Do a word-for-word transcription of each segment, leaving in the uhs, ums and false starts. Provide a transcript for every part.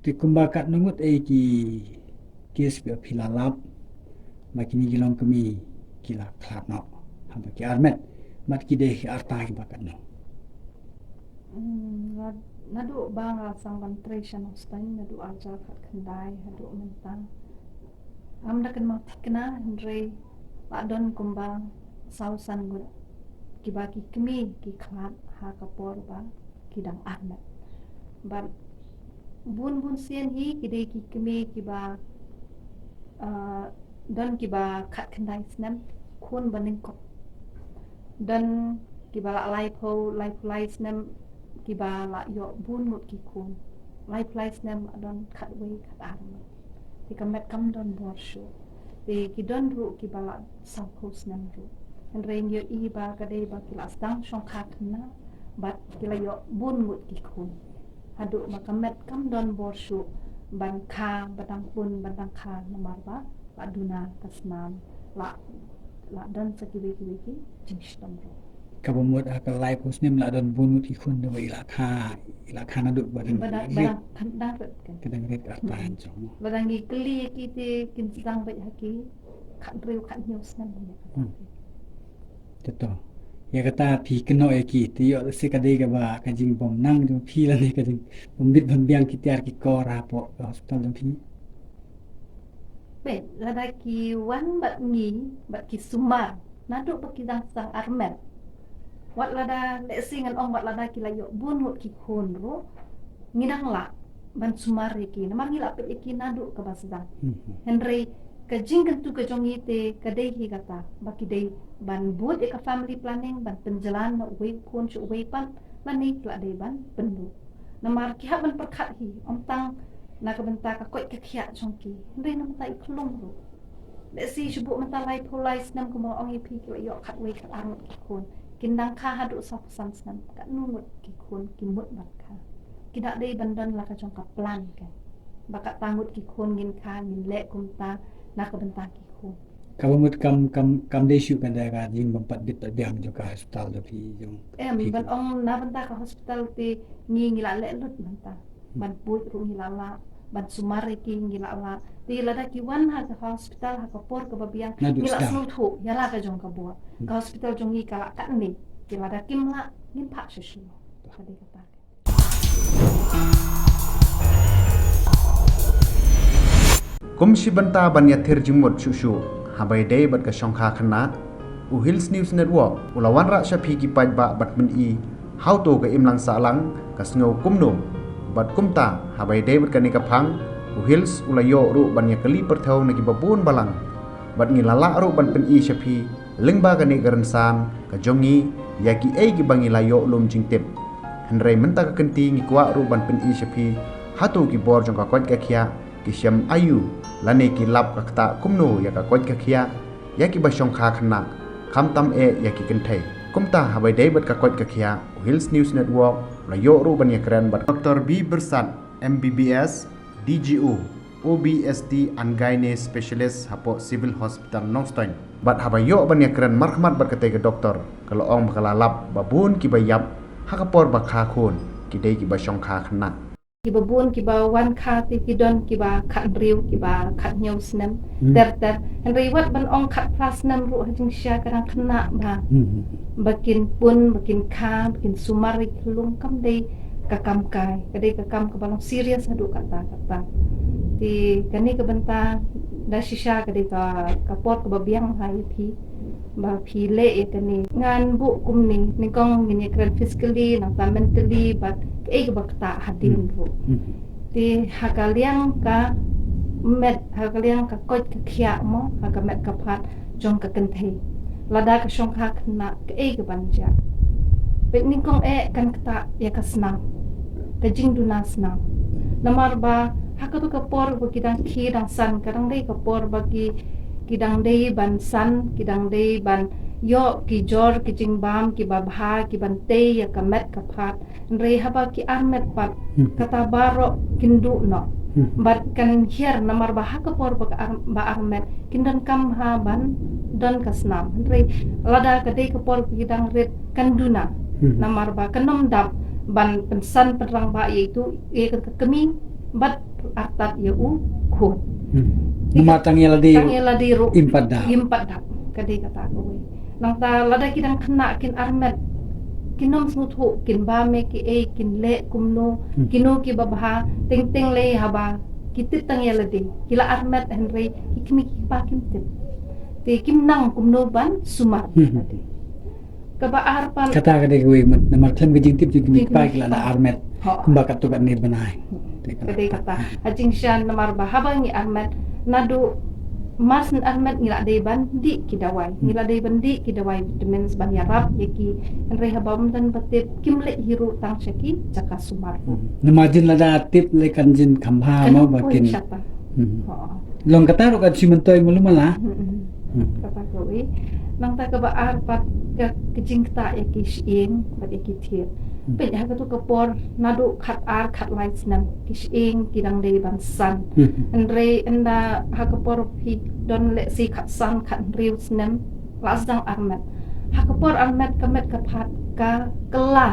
Te kumba katno ngut ei ki kes ba phi la lap ba kine ki longkmie ki la khlad noh haba ki armet, bad ki dei ki arta kiba katno? Hmm, na- naduh ba nga sdang ban trei sha Nongstoiñ, naduh arhajar khatkhyndai haduh mynta, ngam da kynmaw thikna, hynrei la don kumba saw san ngut kiba ki kmie ki khlad ha ka por ba ki dang armet. Bad bun bun sien hi ki dei ki kmie kiba, ah, don kiba khatkhyndai snem, khun ba nyngkong. Don kiba la laiphew, laiphew lai snem, kiba la ïoh bun ngut ki khun. Laiphew lai snem la don khatwei khatar ngut. Te ka met kam don bor shuh. Te ki don ruh kiba la sawphew snem ruh. Hynrei ngi ïohi ba ka dei ba ki la sdang shongkha khynnah bad ki la ïoh bun ngut ki khun. Haduh ba ka met kam don bor shuh ban kha, ba dang pun, ba dang kha, namar ba la duna ka snam, la, la don sa kiwei kiwei ki jingshitom ruh. Kaba mut ha ka laiphew snem la don bun ngut ki khun, haba i la kha, i la kha naduh ba dang, Ba dang, ba rit, dang, kan dang rit kan. ka dang rit arta jong. Lada ngi kylli ïa ki te kin sdang beit ha ki khathynriew khathynñiew snem ïa kata. Hmm. Te to, ïa kata phi kynnoh ïa ki, te ïoh lehse ka dei kaba ka jingbym nang jong phi lane ka jingbym bit bym biang ki tiar ki kor hapoh ka hospital jong phi? Beit, lada ki wan bad ngi, bad ki sumar naduh ba ki dang sdang armet. Wat lada, lehse ngan ong, wat lada ki la ïoh bun ngut ki khun ruh, ngi dang lah ban sumar ïa ki, namar ngi la peit ïa ki naduh kaba sdang. Mhm. Hynrei ka jingkyntu ka jong ngi te ka dei hi kata ba ki dei ban bud ïa ka family planning, ban pynjlan na uwei u khun sha uwei pat, lane ki la dei ban pynduh. Namar ki hap ban pyrkhat hi, ym tang na ka bynta ka koit ka khiah jong ki, hynrei na ka bynta i khyllung ruh. Lehse shu buh mynta laiphew lai snem, kumba ong ïa phi, ki la ïoh khatwei khatar ngut ki khun. Kin dang kha haduh sawphew san snem, katno ngut ki khun ki mut ban kha? Ki da dei ban don la ka jong ka plan kan, ba kata ngut ki khun ngin kha, ngin leh kumta na ka bynta ki khun. Kaba mut kam, kam, kam dei shuh ka dei ka jingbym pat bit pat biang jong ka hospital jong phi jong. Em, phi ban ong na bynta ka hospital te ngi, ngi la leh lut mynta. Ban buit ruh ngi la lah, ban sumar ïa ki ngi la lah. Te lada ki wan ha ka hospital ha ka por kaba biang, naduh ngi la sdang sngewthuh ïa la ka jong ka bor. Hmm. Ka hospital jong ngi ka lah katne. Te lada kim lah, ngin phah shuh shuh. Ka dei kata. Kum shi bynta ban ïathir jingmut shuh shuh haba ïadei bad ka shongkha khynnah, u Hills News Network u la wanrah sha phi ki paidbah ban pyni hato ka imlang sahlang ka sngew kumno. Bad kumta, haba ïadei bad kane ka phang, u Hills u la ïoh ruh ban ïakylli pyrthew na kiba bun balang. Bad ngi la lah ruh ban pyni sha phi lyngba kane ka rynsan ka jong ngi ïa kiei kiba ngi la ïoh lum jingtip. Hynrei mynta ka kynti ngi kwah ruh ban pyni sha phi hato ki bor jong ka koit ka khiah ki shem aïu, lane ki lap ka ktah kumno ïa ka koit ka khiah ïa kiba shongkha khynnah, khamtam eh ïa ki kynthei. Kumta, haba ïadei bad ka koit ka khiah, u Hills News Network u la ïoh ruh ban ïakren bad Doctor B Byrsat, M B B S, D G O, O B S D and Gynae Specialist hapoh Civil Hospital Nongstoiñ. Bad haba ïoh ban ïakren markhmat bad katei ka doktor, ka la ong ba ka la lap ba bun kiba ïap ha ka por ba kha khun ki dei kiba shongkha khynnah. Kiba bun kiba wan kha te ki don kiba khathynriew, kiba khathynñiew snem, hmm, ter ter. Hynrei wat ban ong khatphra snem ruh ha jingshisha ka dang khynnah bha. Hmm. Ba kin pun, ba kin kha, ba kin sumar ïa ki khyllung, kam dei ka kam kai. Ka dei ka kam kaba long serious haduh katta katta. Te kane ka bynta da shisha ka dei ka, ka por kaba biang bha ïa phi ba phi leh ïa kane. Ngan buh kumne, nyngkong ngin ïakren physically, nangta mentally, bad kaei kaba ktah hadien ruh. Hmm. Te ha ka liang ka met, ha ka liang ka koit ka khiah mo, ha ka met ka phad jong ka kynthei, lada ka shongkha khynnah, kaei kaban jia? Peit, nyngkong eh kan ktah ïa ka snam, ka jingduna snam. Namar ba ha katu ka por ba ki dang khie dang san, ka dang dei ka por ba ki, ki dang dei ban san, ki dang dei ban ïoh ki jor ki jingbam kiba bha, kiban tei ïa ka met ka phad. Hynrei haba ki armet pat, hmm, kata baroh kin duh noh. Hmm. Bad kan hiar namar ba ha ka por ba ka ar-, ba armet kin donkam ha ban don ka snam. Hynrei lada ka dei ka por ba ki dang rit, kan duna. Hmm. Namar ba kan ym dap ban pynsan pynrangbah ïa itu, ïa ka kmie bad artat ïa u khun. Hmm. Namar tang ïa lade ruh. Tang ïa lade ruh. Im pat dap. Im pat dap. Ka dei kata kawei. Nangta lada ki dang khynnah kin armet, kin ym sngewthuh, kin bam ïa kiei, kin leh kumno, hmm, kino kiba bha, teng teng lei haba ki tip tang ïa lade, ki la armet hynrei ki kmie ki kpa kim tip. Te kim nang kumno ban sumar. Hmm. Kaba ar pat. Kata ka dei kawei, namar khlem ka jingtip jong ki kmie ki kpa ki la da armet. Ho. Kumba katto katne bnai. Ka dei kata. Ha jingshisha namar ba haba ngi armet, naduh mar syn armet ngi la dei ban dih ki dawai. Ngi la dei ban dih ki dawai vitamins ban ïarap ïa ki. Hynrei haba ym don ba tip, kim leh hi ruh tang sha ki jaka sumar. Hmm. Namar jin lada tip lei kan jin kham bha. Kan mo ba poi kin shata. Hmm. Ho. Long kata ruh kan shu myntoi malu mala. Hmm, hmm. Hmm. Kata kawei. Nangta kaba ar pat ka, ka jingktah ïa ki shyieng bad ïa ki thied. Hmm. Peit ha katu ka por naduh khat ar khat lai snem ki shyieng ki dang dei ban san. Hmm. Hynrei ynda ha ka por phi don lehse khat san khat hynriew snem la sdang armet. Ha ka por armet ka met ka phad ka kylla.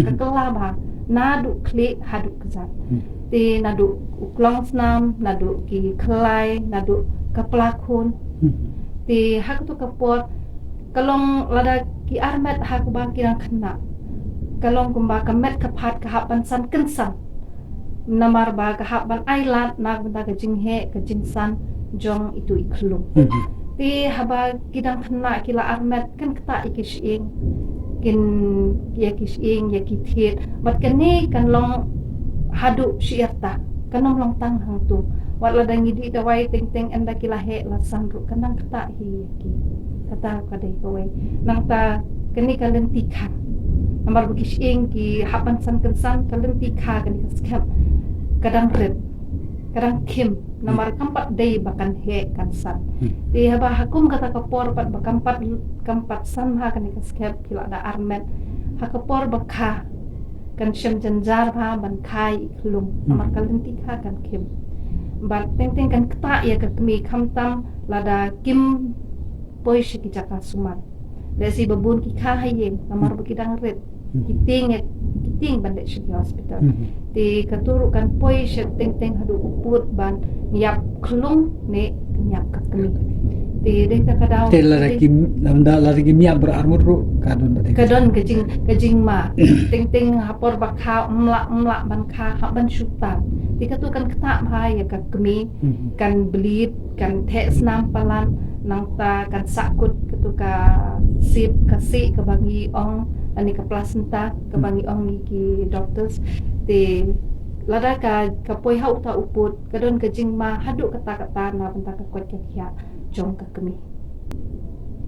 Ka, hmm, kylla bha naduh khlieh haduh kjat. Hmm. Te naduh u klong snam, naduh ki khlai, naduh ka pla khun. Hmm. Te ha katu ka por ka long lada ki armet ha kaba ki dang khynnah, ka long kumba ka met ka phad ka hap ban san kynsan. Namar ba ka hap ban ailad na ka bynta ka jingheh ka jingsan jong itu i khyllung. Hmm. Te haba ki dang khynnah ki la armet, kan ktah ïa ki shyieng, kin, ïa ki shyieng, ïa ki thied. Bad kane kan long haduh shi ïarta, kan ym long tang hangtu. Wat lada ngi dih dawai teng teng ynda ki la heh la san ruh kan dang ktah hi ïa ki. Kata ka dei kawei. Nangta kane ka lynti kha. Namar ba ki shyieng ki hap ban san kynsan, ka lynti kha kane ka skhem ka dang rit, ka dang khim. Namar kam pat dei ba kan heh kan san. Hmm. Te haba ha kum kata ka por pat ba kam pat, kam pat san ha kane ka skhem ki la da armet. Ha ka por ba kha kan shem jynjar bha ban kha ïa i khyllung. Hmm. Namar ka lynti kha kan khim. Bad teng teng kan ktah ïa ka kmie khamtam lada kim poi sha ki jaka sumar. Lehse ba bun ki kha ha ïing namar ba ki dang rit. Hmm. Ki tieng, ki tieng ban leit sha ki hospital. Hmm. Te katu ruh kan poi sha teng teng haduh u pud ban ïap khyllung ne ïap ka kmie. Te dei ta ka daw. Te lada ki, lada, lada kim ïap bha armut ruh ka don ba te. Ka don ka jing, ka jingma. Teng teng ha por ba kha ym lah, ym lah ban kha hap ban shu tan. Te katu kan ktah bha ïa ka kmie. Hmm. Kan bleed, kan theh snam palat, nangta kan sahkut katu ka sip, ka sih kaba ngi ong, lane ka placenta kaba ngi ong ïa ki doctors. Te lada ka, ka poi ha uta u pud ka don ka jingma haduh katta katta na bynta ka koit ka khiah jong ka kmie.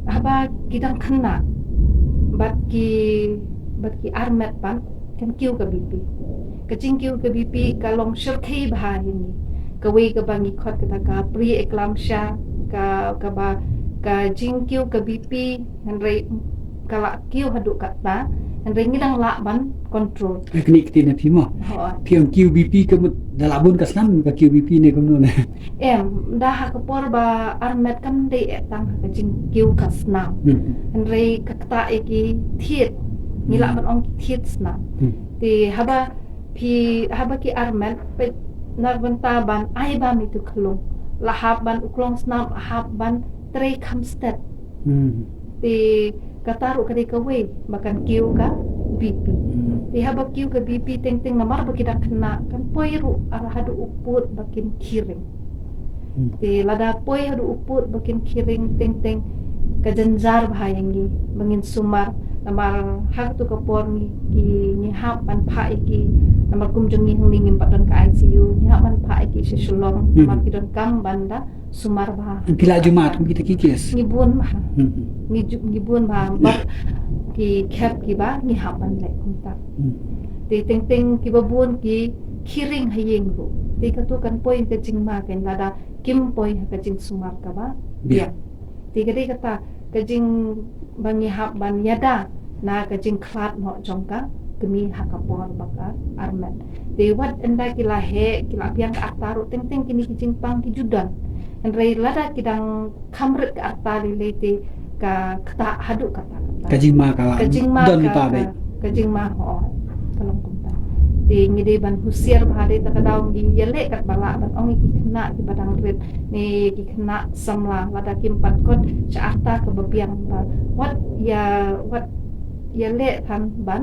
Haba ki dang khynnah bad ki, bad ki armet pat kan kiew ka B P. Ka jingkiew ka B P ka long shyrkhei bha ïa ngi. Kawei kaba ngi khot kata ka pre-eclampsia, ka, kaba, ka jingkiew ka B P, hynrei ka la kiew haduh katta, hynrei ngi dang lah ban control. Ka knieh ktien na phi mo. Hooid. Phi ong kiew B P ka mut da lah bun ka snam ka kiew B P ne kumno ne? Em, da ha ka por ba armet kam dei eh tang ha ka jingkiew ka snam. Hmm. Hynrei ka ktah ïa ki thied. Ngi lah ban ong ki thied snam. Hmm. Te haba phi, haba ki armet, peit na bynta ban ai bam ïa itu khyllung, la hap ban, u klong snam la hap ban trei kham stet. Hmm. Te kata ruh ka dei kawei ba kan kiew ka B P. Hmm. Te haba kiew ka B P teng teng namar ba ki dang khynnah kan poi ruh ar haduh u pud ba kin khih ring. Hmm. Te lada poi haduh u pud ba kin khih ring teng teng ka jynjar bha ïa ngi ba ngin sumar, namar ha katu ka por ngi, ki, ngi hap ban phah ïa ki, namar kum jong ngi hangne ngim pat don ka I C U, ngi hap ban phah ïa ki sha Shillong, hmm, namar ki donkam ban da sumar bha. Phi la ju mad kum kita ki case? Ngi bun bha. Hmm. Ngi ju, ngi bun bha. Bad ki khep kiba ngi hap ban leh kumta. Hmm. Te teng teng kiba bun ki khih ring ha ïing ruh. Te katu kan poi ka jingma kan lada kim poi ha ka jingsumar kaba biang. Biang. Te ka dei kata ka jing ba ngi hap ban ïada na ka jingkhlad noh jong ka kmie ha ka por ba ka armet. Te wat ynda ki la heh, ki la biang ka arta ruh teng teng kine ki jingpang ki ju don. Hynrei lada ki dang kham rit ka arta lei lei te ka ktah haduh katta katta. Ka jingma ka la don lypa beit. Ka jingma, hooid, ka long kumta. Te ngi dei ban husiar bha, dei ta ka daw ngi ïaleh katba lah ban ong ïa ki khynnah kiba dang rit ne ki khynnah samla lada kim pat kot sha arta kaba biang ba wat ïa, wat ïaleh than ban,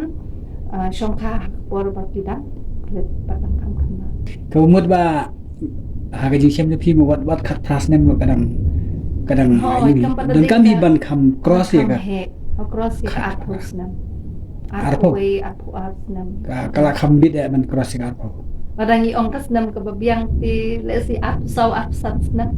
ah, shongkha ha ka por ba ki dang rit bad dang kham khynnah. Ka mut ba ha ka jingshem jong phi mo wat, wat khatphra snem mo ka dang, ka dang, hooid, ïa, kam pat da donkam dei hi ka, ban kham cross ïa kham ka. Heh, ka cross ïa ka khat. Arphew snem. Arphew. Arphew wei, arphew ar snem. Ka, ka la kham bit ïa ban cross ïa ka arphew. Lada ngi ong ka snem kaba biang te lehse arphew saw, arphew san snem.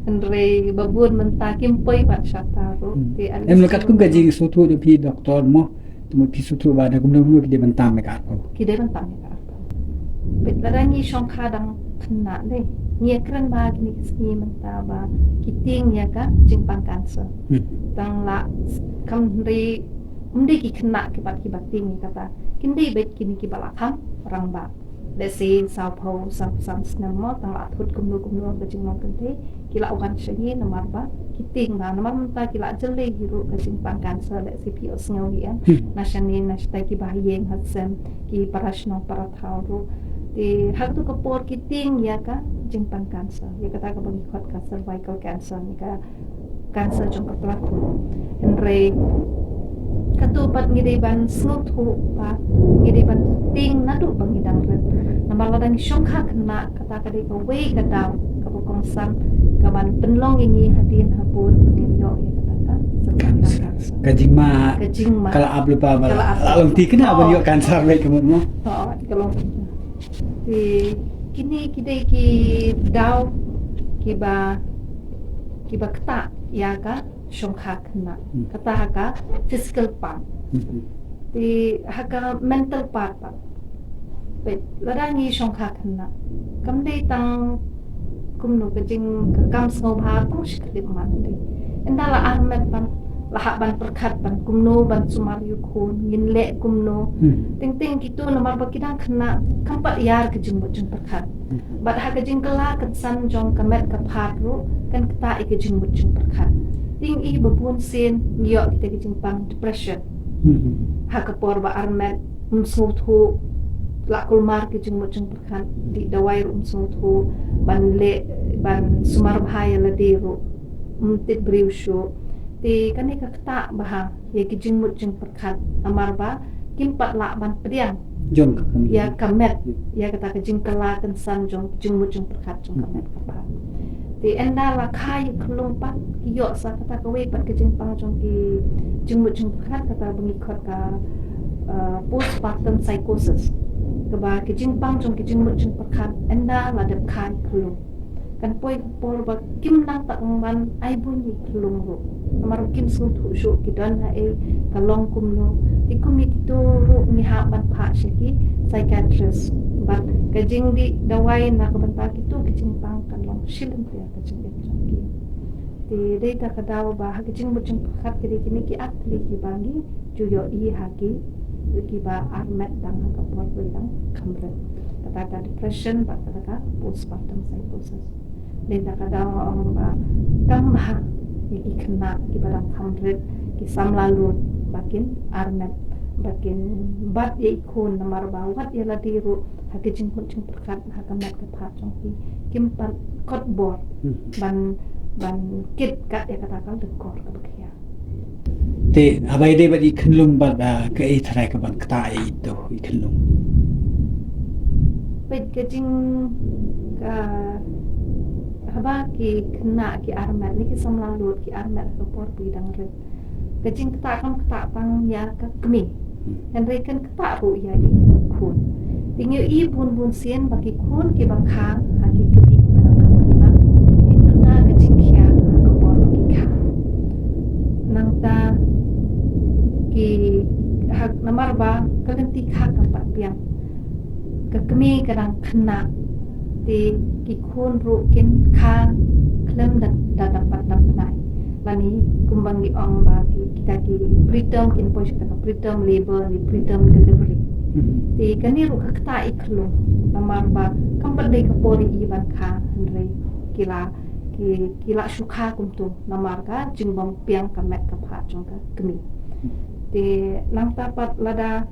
Hynrei ba bun mynta kim poi pat shata ruh. Hmm. Te at least em la katkum ka jingsngewthuh jong phi doktor mo. Te mo phi sngewthuh ba da kumno kumno ki dei ban tam ïa ka arphew. Ki dei ban tam ïa ka arphew. Bad lada ngi shongkha dang khynnah dei. Ngi ïakren ba kine ki sngi mynta ba ki tieng ïa ka jingpang cancer. Hmm. Tang la kham hynrei ym dei ki khynnah ki pat kiba tieng ïa kata. Kin dei beit kine kiba la kham rangbah. Lehse sawphew, sawphew san snem mo, tang la thut kumno kumno ka jinglong kynthei, ki la wan sha ngi namar ba ki tieng ba, namar mynta ki la jyllei hi ruh ka jingpang cancer, lehse phi ïohsngew hi em. Hmm. Na shane na shatai kiba ha ïing ha sem, ki para shnong para thaw ruh. Te ha katu ka por ki tieng ïa ka jingpang cancer, ïa kata kaba ngi khot ka cervical cancer ne ka cancer jong ka pla khun. Hynrei katu pat ngi dei ban sngewthuh ba ngi dei ban tieng naduh ba ngi dang rit. Namar lada ngi shongkha khynnah, kata ka dei kawei ka daw kaba kongsan kaban pynlong ïa ngi hadien habud ba ngin ïoh ïa kata ka cervical cancer. Cancer. Ka jingma. Ka jingma. Ka la ap lypa ba la, ka la ap, la longti khynnah ban ïoh cancer beit ka mut mo. Oh, ka long. Te kine ki dei ki daw kiba, kiba ktah ïa ka shongkha khynnah. Hmm. Kata ha ka physical part. Hmm. Te ha ka mental part pat. Peit, lada ngi shongkha khynnah, kam dei tang kumno ka jing, ka kam sngewbha tang shi khyllipmat dei. Ynda la armet ban, la hap ban pyrkhat ban kumno ban sumar ïa u khun, ngin leh kumno. Hmm. Teng teng kito namar ba ki dang khynnah, kam pat ïar ka jingmut jingpyrkhat. Hmm. Bad ha ka jingkylla kynsan jong ka met ka phad ruh kan ktah ïa ka jingmut jingpyrkhat. Te ngi i ba bun sien ngi ïoh kita ki jingpang depression. Hmm. Ha ka por ba armet, ym sngewthuh, la kulmar ki jingmut jingpyrkhat, dih dawai ruh ym sngewthuh, ban leh, ban sumar bha ïa lade ruh ym tip briew shuh. Te kane ka ktah bha ïa ki jingmut jingpyrkhat namar ba kim pat lah ban pdiang jong ka met, ïa ka met, ïa kata ka jingkylla kynsan jong ki jingmut jingpyrkhat jong ka met ka phad. Te ynda la kha ïa khyllung pat, ki ïoh sa kata kawei pat ka jingpang jong ki jingmut jingpyrkhat, kata ba ngi khot ka, uh, postpartum psychosis. Kaba ki jingpang jong ki jingmut jingpyrkhat ynda la dep kha ïa khyllung. Kan poi ka por ba kim nang tang ban ai bun ïa khyllung ruh. Namar kim sngewthuh shuh ki don haei, ka long kumno. Te kum ïa kito ruh ngi hap ban phah sha ki psychiatrist. Bad ka jingdih dawai na ka bynta kito ki jingpang kan long shilynter ïa ka jingim jong ki. Te dei ta ka daw ba ha ka jingmut jingpyrkhat ka dei kine ki ar tylli kiba ngi ju ïohi ha ki, kiba armet dang ha ka por ba dang kham rit. Kata ka depression bad kata ka postpartum psychosis. Dei ta ka daw nga ong ba kam bha ïa ki khynnah kiba dang kham rit, ki samla lut ba kin armet, ba kin bat ïa i khun namar ba wat ïa lade ruh ha ka jingmut jingpyrkhat ha ka met ka phad jong ki kim pat kot bor, hmm, ban, ban kit kat ïa kata ka dukor kaba khia. Te haba ïadei bad i khyllung bad, ah, kaei tharai kaban ktah ïa ito i khyllung? Peit ka jing, ka, haba ki khynnah ki armet ne ki samla lut ki armet ha ka por ba ki dang rit, ka jingktah kam ktah tang ïa ka kmie. Hmm. Hynrei kan ktah ruh ïa i khun. Te ngi ïohi bun bun sien ba ki khun kiba kha ha ki kmie kiba dang kham khynnah kin duna ka jingkhia ha ka por ba ki kha. Nangta ki ha, namar ba ka lynti kha kam pat biang. Ka kmie ka dang khynnah, te ki khun ruh kin kha khlem da, da dap pat dap bnai. Lane kumba ngi ong ba ki, kita ki preterm, kin poi sha kata ka preterm labor ne preterm delivery. Hmm. Te kane ruh ka ktah i khyllung namar ba kam pat dei ka por ïa i ban kha, hynrei ki la, ki, ki la shu kha kumto namar ka jingbym biang ka met ka phad jong ka kmie. Te nangta pat lada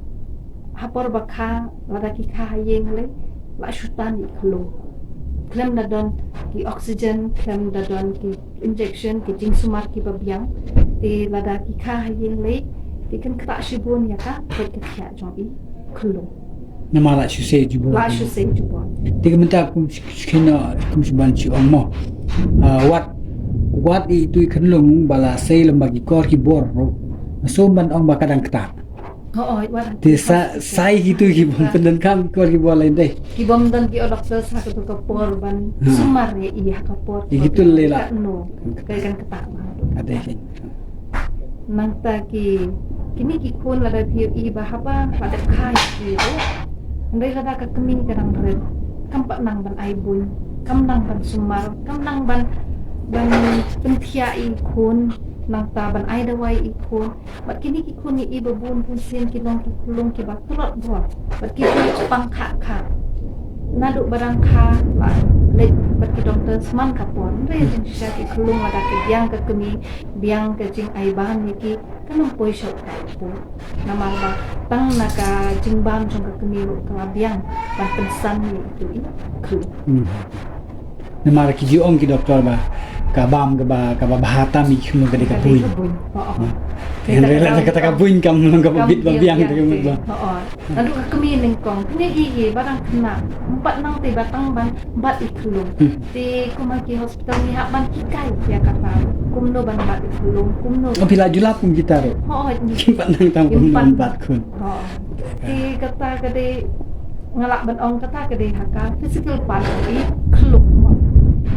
ha por ba kha, lada ki kha ha ïing lei, la shu tan ïa i khyllung. Khlem da don ki oxygen, khlem da don ki injection, ki jingsumar kiba biang. Te lada ki kha ha ïing lei, te kan ktah shibun ïa ka koit ka khiah jong i khyllung. Namar la shu sei jubor. La shu sei jubor. Te ka mynta kum sh-, sh-, kum shu ban shu ong mo. Ah, wat, wat itu i khyllung ba la sei lem bad ki kor ki bor ruh. Shu ban ong ba ka dang ktah. Hooid, wat. Te sa, sa ïa kitu ki bym pyndonkam ki kor ki bor lei dei. Ki bym don ki, oh, doktor, sa katu ka por ban sumar ïa i ha ka por. Ïa kitu lei la. Ka no, ka kan ktah. Ka dei kein. Nangta ki, kine ki khun lada phi ïohi ba haba la dep kha ïa ki ruh, hynrei lada ka kmie ka dang rit, kam pat nang ban ai buiñ, kam nang ban sumar, kam nang ban, ban pynthiah ïa i khun, nangta ban ai dawai ïa i khun. Bad kine ki khun ngi i ba bun bun sien ki long ki khyllung kiba tlot bor. Bad ki khyllung pang kha kha. Naduh ba dang kha la leit bad ki doktor man ka por. Hynrei jingshisha ki khyllung lada ki biang ka kmie, biang ka jingai bam ïa ki, kan ym poi shuh ka por. Namar ba tang na ka jingbam jong ka kmie ruh ka la biang ban pynsan ïa itu i khyllung. Hmm. Namar ki ju ong ki doktor ba ka bam kaba, kaba bha tam ïa ki khyllung ka dei ka buiñ. Ka dei ka buiñ. Hooid. Hooid. Hynrei lada kata ka buiñ kam long kaba bit ba biang te ka mut ba. Hooid. Naduh ka kmie nyngkong, kmie hi hi ba dang khynnah. Ym pat nang te ba tang ban bat i khyllung. Hmm. Te kumba ki hospital ngi hap ban hikai ïa kata. Kumno ban bat i khyllung, kumno. Oh, phi la ju lap kum kita ruh. Hooid. Kim pat nang tang kumno ban bat khun. Hooid. Te kata ka dei, nga lah ban ong kata ka dei ha ka physical part i khyllung.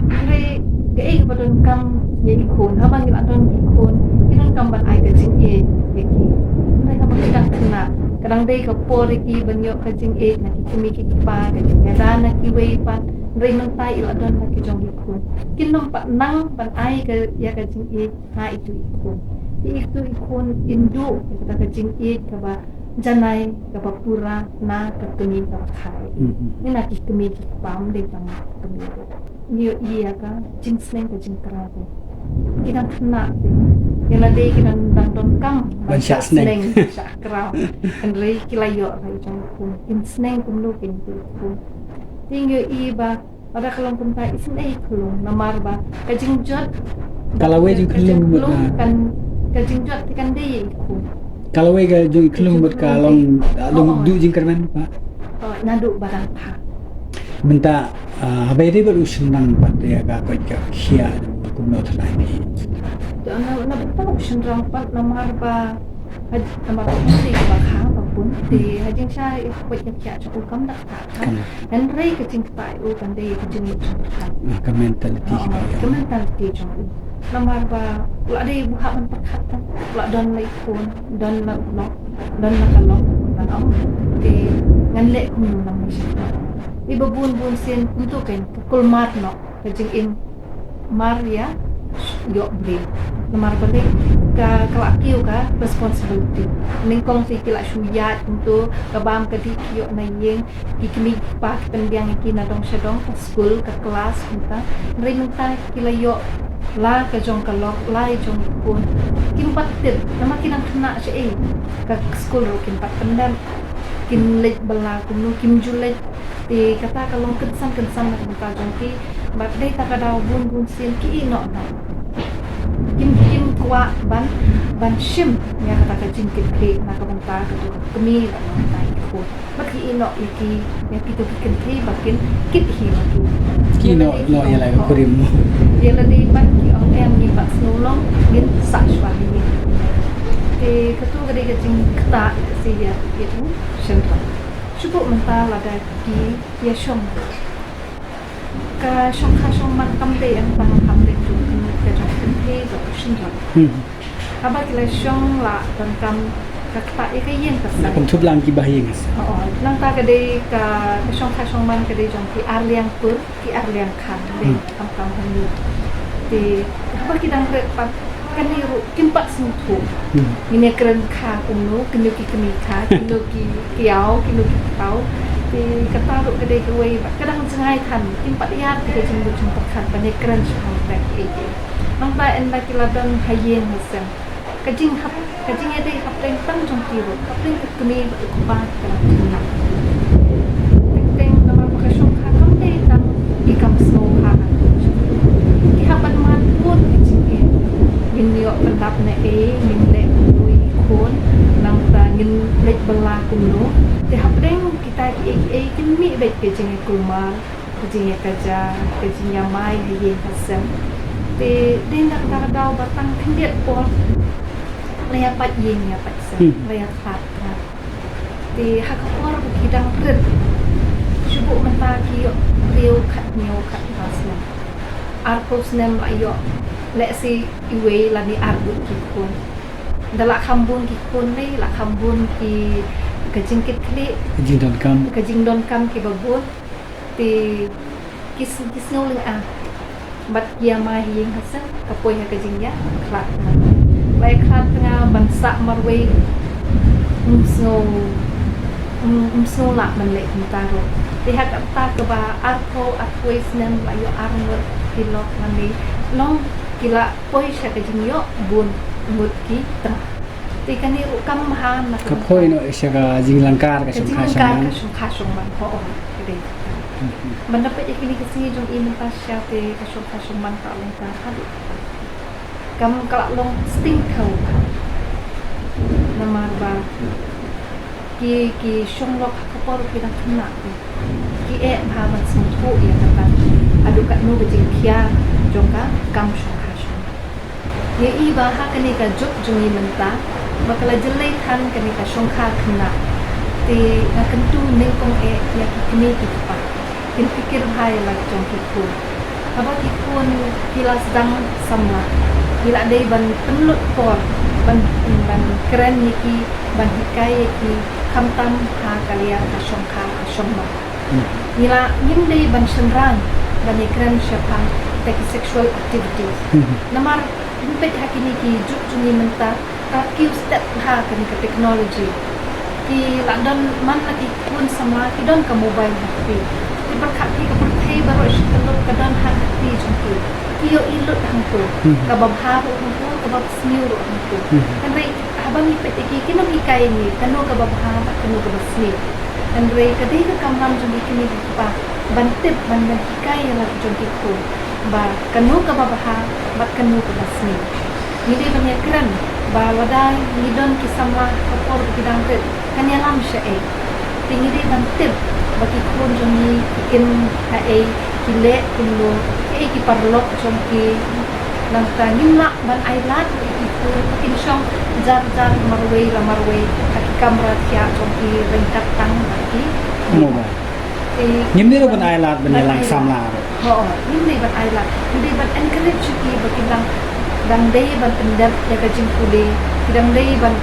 Hynrei kaei kaba donkam ïa i khun, haba ngi la don i khun, ngi donkam ban ai ka jingïeit ïa ki. Hynrei haba ki dang khynnah, ka dang dei ka por ïa ki ban ïoh ka jingïeit na ki kmie ki kpa, ka jingïada na kiwei pat. Hynrei mynta i la don na ki jong i khun, kin ym pat nang ban ai ka, ïa ka jingïeit ha itu i khun. Ïa itu i khun in duh ïa kata ka jingïeit kaba janai, kaba pura na ka kmie kaba kha. Hmm, hmm. Ni na ki kmie ki kpa, ym dei tang kmie ruh. Ngi ïohi ïa ka jingsneng ka jingkraw te. Ki dang khynnah te, ïa lade ki dang, dang donkam ban shah sneng, shah kraw. Hynrei ki la ïoh ïa i jong i khun. Kin sneng kumno kin i khun. Te ngi ïohi ba lada ka long kumta, isynei i khyllung, namar ba ka jingjot, ka lawei jong i khyllung bad ka, kan, ka jingjot te kan dei ïa i khun. Ka lawei ka jong i khyllung bad ka long, ah, long duh jingkyrmen pat. Oh, naduh ba dang kha. Mynta, ah, haba ïadei bad u shynrang pat ïa ka koit ka khiah, kumno tharai phi? Te na, na bynta u shynrang pat, namar ba ha, namar ba u dei kaba kha ba bun, te ha jingshisha ïa ka koit ka khiah jong u kam da ktah. Kan. Hynrei ka jingktah u kan dei ka jingmut jingpyrkhat. Ah, ka mentality. Oh, ka mentality jong u. Namar ba u la dei u hap ban pyrkhat, u la don la i khun, don la u lok, don la ka lok, ban ong te ngan leh kumno namar shisha. Te ba bun bun sien kumto kein ka kulmar noh ka jingim mar ïa ïoh briew. Namar balei ka, ka la kiew ka responsibility. Nyngkong te ki la shu ïaid kumto, ka bam ka dih ki ïoh na ïing, ki kmie ki kpa ki pynbiang ïa ki na dong sha dong, ka skul, ka klas, kumta. Hynrei mynta ki la ïoh la ka jong ka lok, la i jong i khun. Kim pat tip, namar ki dang khynnah shaei. Ka skul ruh kim pat pyndep. Kim leit bylla kumno, kim ju leit. Te kata ka long kynsan kynsan na ka bynta jong ki. Bad dei ta ka daw bun bun sien ki ïeh noh noh. Kim, kim kwah ban, ban shim ïa kata ka jingkitkhlieh na ka bynta katu ka kmie bad na ka bynta i khun. Bad ki ïeh noh ïa ki, ïa kito ki kynthei ba kin kit hi ma ki. Ki ïeh noh noh ïa la ka kurim. Ïa lade pat ki ong em ngin pat sngewlong, ngin sah shuwa hi. Te katu ka dei ka jingktah ïa ka sha ïa u shynrang. Shu buh mynta lada ki ïa shong. Ka shongkha shongman kam dei em tang ha kham dei jong ka jong ka kynthei bad u shynrang. Hmm. Haba ki la shong la donkam ka ktah ïa ka ïing ka sem. La pynthut lang ki bahaïing ka sem. Oh, oh. Nangta ka dei ka, ka shongkha shongman ka dei jong ki arliang kur, ki arliang khan. Dei kam kam hangne. Te haba ki dang rit pat kane ruh kim pat sngewthuh. Hmm. Ngin ïa kren kha kumno, kino ki kmie kha, kino ki kiaw, kino ki kpaw. Te kata ruh ka dei kawei ba ka dang jngai than, kim pat ïa te ka jingmut jingpyrkhat ban ïa kren shaphang kata kaei kaei. Nangta ynda ki la don ha ïing ha sem, Ka jinghap, ka jingïadei hapdeng tang jong ki ruh, hapdeng ka kmie bad u kpa ka la khynnah. Teng teng namar ba ka shongkha kam dei tang i kam sngewbha. Ki hap ban mad bun ki jingeh. Ngin ïoh pyndap na ei, ngin leh kumno ïa ki khun, nangta ngin leit bylla kumno. Te hapdeng kita kiei kiei kin mih beit ka jingïakulmar, ka jingïakajia, ka jingïamai ha ïing ha sem. Te dei na kata ka daw ba tang khyndiat por la ïapait ïing ïapait sem, hmm, la ïakhlad tnga. Te ha ka por ba ki dang rit, shu buh mynta ki ïoh briew khathynñiew khatphra snem. Arphew snem la ïoh lehse iwei lane ar ngut ki khun. Da la kham bun ki khun lei, la kham bun ki, ka jingkitkhlieh, ka jingdonkam, ka jingdonkam kiba bun. Te ki s-, ki sngew lynga bad ki ïamai ha ïing ha sem, ka poi ha ka jingïakhlad tnga. La ïakhlad tnga ban sah marwei, ym sngew, ym, ym sngew lah ban leh kumta ruh. Te ha kata kaba arphew, arphew wei snem la ïoh ar ngut ki lok lane long, ki la poi sha ka jingïoh bun ngut ki tnga. Te kane ruh kam bha na ka, ka poi noh sha ka jinglangkar ka, ka shongkha, jinglangkar shongman, ka shongkha shongman. Ho, oh, ka dei. Hmm. Ban da peit ïa kine ki sngi jong i mynta sha te ka shongkha shongman ka long ka haduh. Kam ka la long sting thaw bha. Namar ba ki, ki shong lok ha ka por ki dang khynnah te ki eh bha ban sngewthuh ïa kata. Haduh katno ka jingkhia jong ka kam shongkha shongman. Ngi i ba ha kane ka juk jong ngi mynta ba ka la jyllei than kane ka shongkha khynnah. Te nga kyntu nyngkong eh ïa ki kmie ki kpa. Kin pyrkhat bha ïa la jong ki khun. Haba ki khun ki la sdang samla, ki la dei ban pynlut por ban, ban kren ïa ki, ban hikai ïa ki, khamtam ha ka liang ka shongkha ka shongman. Hmm. Ngi la, ngim dei ban shynrang ban ïakren shaphang kita ki sexual activities. Hmm. Namar ngim peit ha kine ki juk jong ngi mynta, ka kiew stet bha kane ka technology. Ki la don man la ki khun samla ki don ka mobile ha kti. Te pyrkhat ïa ka pyrthei baroh shi tylli ka don ha kti jong ki. Ki ïohi lut hangto. Hmm. Kaba bha ruh hangto, kaba sniew ruh hangto. Hmm. Hynrei haba ngi peit ïa ki, kin ym hikai ïa ngi kano kaba bha bad kano kaba sniew. Hynrei ka dei ka kamram jong ki kmie ki kpa ban tip, ban, ban hikai ïa la jong ki khun ba kano kaba bha bad kano kaba sniew. Ngi dei ban ïakren ba lada ngi don ki samla ha ka por ba ki dang rit, kan ïalam shaei. Te ngi dei ban tip ba ki khun jong ngi ki im haei, ki leh kumno, kiei ki paralok jong ki. Nangta ngim lah ban ai lad ïa ki khun ba kin shong jar jar marwei la marwei ha ki kamra thiah jong ki ryngkat tang bad ki mobile. Te ngim dei ruh ban ai lad ban ïalang samla ruh. Ho, ngim dei ban ai lad. Ngi dei ban encourage ïa ki ba kin dang, dang dei ban pyndep ïa ka jingpule. Ki dang dei ban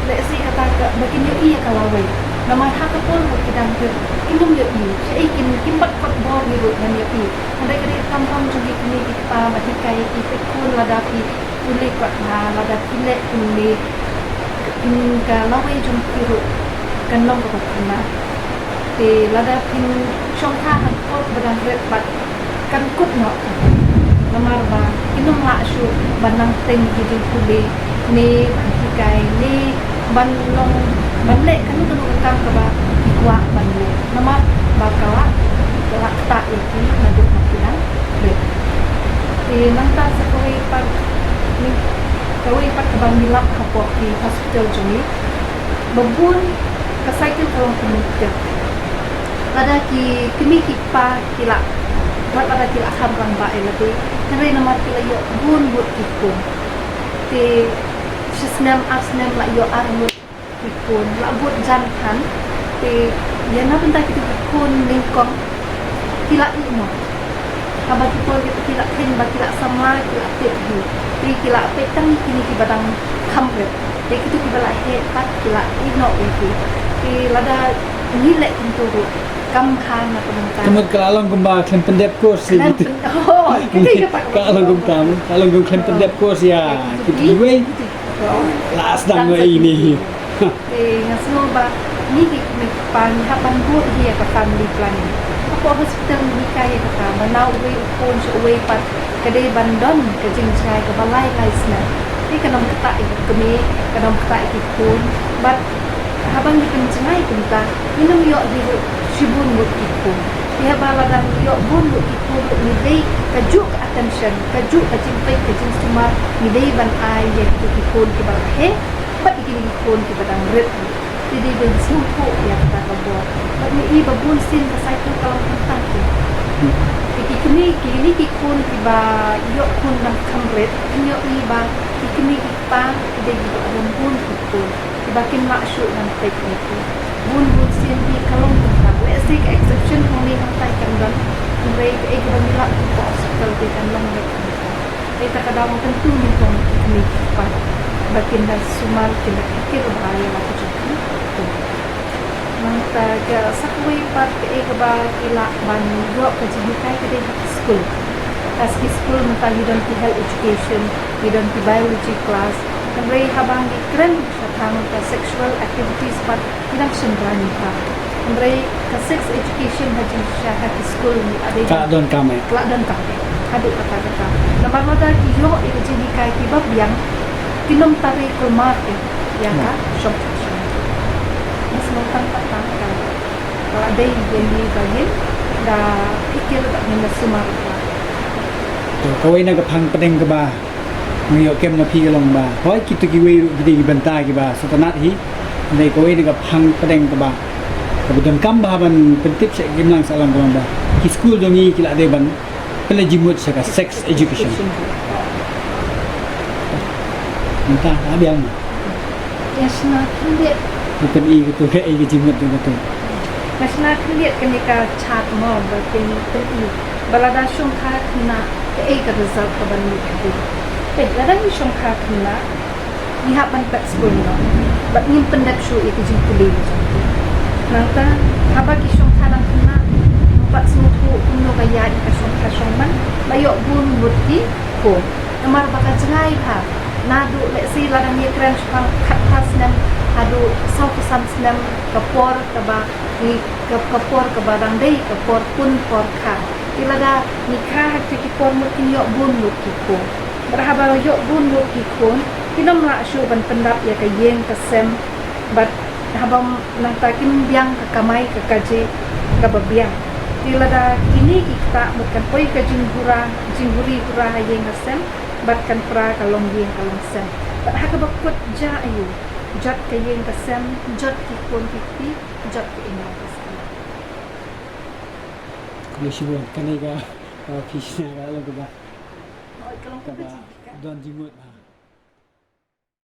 lehse kata ka ba kin ïohi ïa ka lawei. Namar ha ka por ba ki dang rit, kin ym ïohi. Shaei kin, kim pat kot bor hi ruh ban ïohi. Hynrei ka dei ka kamram jong ki kmie ki kpa ban hikai ïa ki, peit khun, lada phi pule kot bha, lada phi leh kumne, ka lawei jong phi ruh kan long kaba khynnah. Te lada phin shongkha ha ka por ba dang rit pat, kan kut noh. Namar ba kin ym lah shuh ban nang teng ki jingpule ne ban hikai ne ban long, ban leh kano kano ka kam kaba ki kwah ban leh. Namar ba ka la, ka la ktah ïa ki naduh ba ki dang rit. Te nangta sa kawei pat, kawei pat kaba ngi lap hapoh ki hospital jong ngi, ba bun ka cycle ka long kumne. Lada ki kmie ki kpa ki la, wat lada ki la kham rangbah ïa lade, hynrei namar ki la ïoh bun bun ki khun. Te shi snem ar snem la ïoh ar ngut ki khun, la bud jan than. Te ïa na bynta kito ki khun nyngkong ki la ïeh noh. Haba ki por ki la kheiñ ba ki la samla, ki la tip hi. Te ki la peit tang kine kiba dang kham rit. Te kito kiba la heh pat ki la ïeh noh ïa ki. Te lada ngi leh kumto ruh kam bha na ka bynta. Ka mut ka la long kumba khlem pyndep course ïa kito. Oh, ka dei kata ka long kumta, ka long kum khlem pyndep course ïa kito kiwei. La sdang wei ine hi. Te nga sngew ba ngi ki kmie ki kpa ngi hap ban bud hi ïa ka family planning. Hapoh hospital ngi hikai ïa kata ba na uwei u khun sha uwei pat ka dei ban don ka jingjngai kaba lai lai snem. Ka nongkynta ïa ki kmie, ka nongkynta ïa ki khun, bad haba ngi pynjngai kumta, ngin ym ïoh hi ruh shibun ngut ki khun. Te haba lada ngi ïoh bun ngut ki khun ruh, ngi dei kajuh ka attention, kajuh ka jingpeit, ka jingsumar, ngi dei ban ai ïa kito ki khun kiba la heh, bad ïa kine ki khun kiba dang rit. Te dei ban sngewthuh ïa kata ka bor. Bad ngi i ba bun sien ka cycle ka long khamtam te. Te ki kmie, kine ki khun kiba ïoh khun dang kham rit, ngi ïoh i ba ki kmie ki kpa ki dei kiba don bun ki khun kiba kim lah shuh ban peit ïa ki. Bun bun sien hi ka long khamtam. Lehse ka exception hangne hangtai kan don. Hynrei kaei kaba ngi lap ha hospital te kan long beit khamtam. Ïa kata ka daw ngi kyntu nyngkong ïa ki kmie ki kpa ba kin da sumar, kin da pyrkhat bha ïa la ka jong ki. Nangta ka sa kawei pat kaei kaba ki lah ban ïoh ka jinghikai ka dei ha ki skul. Ha ki skul mynta ngi don ki health education, ngi don ki biology class. Hynrei haba ngi kren shaphang ka sexual activities pat, ki dang shynrang ïa ka. Hynrei ka sex education ha jingshisha ha ki skul ngi la dei, ka la donkam eh, ka la donkam eh haduh katta katta. Namar lada ki ïoh ïa ka jinghikai kiba biang, kin ym tari kulmar eh ïa ka shongkha shongman. Ngi sngewthuh tang tang ka la dei ïa ngi ba ngin da pyrkhat bad ngin da sumar bha. To, kawei na ka phang pdeng kaba nga ïoh kem na phi ka long ba, hooid kito kiwei ruh ki dei ki bynta kiba sngewtynnat hi. Hynrei kawei na ka phang pdeng kaba, kaba donkam bha ban pyntip sha ki imlang sahlang ka long ba ki skul jong ngi ki la dei ban pynleit jingmut sha ka sex education. Mynta ka biang. Ïa shna khyndiat. Ki pyni kito kaei ka jingmut jong kito. Ïa shna khyndiat kane ka chart mo ba kin pyni ba lada shongkha khynnah kaei ka result kaban mih. Peit, lada ngi shongkha khynnah, ngi hap ban phet skul noh bad ngim pyndep shuh ïa ki jingpule. Nangta haba ki shongkha dang khynnah, ngim pat sngewthuh kumno ka ïaid ïa ka shongkha shongman, ba ïoh bun ngut ki khun. Namar ba ka jngai bha, naduh lehse lada ngi kren shaphang khatphra snem haduh sawphew san snem, ka por kaba ngi, ka, ka por kaba dang dei ka por pun por kha. Te lada ngi kha ha kita ki por mut kin ïoh bun ngut ki khun. Bad haba ïoh bun ngut ki khun, kin ym lah shuh ban pyndap ïa ka ïing ka sem. Bad haba nangta kim biang ka kamai ka kajih kaba biang. Te lada kine ki ktah mut kan poi ka jinghura, jinghuri hura ha ïing ha sem, bad kan pra ka longïing ka longsem. Bad ha kaba kut jia aiu, jot ka ïing ka sem, jot ki khun ki kti, jot ka imlang ka sla. Khublei shibun, kane ka, uh, phi shna ka long kaba, hooid, ka long kaba, kaba jingkit ka don jingmut bha.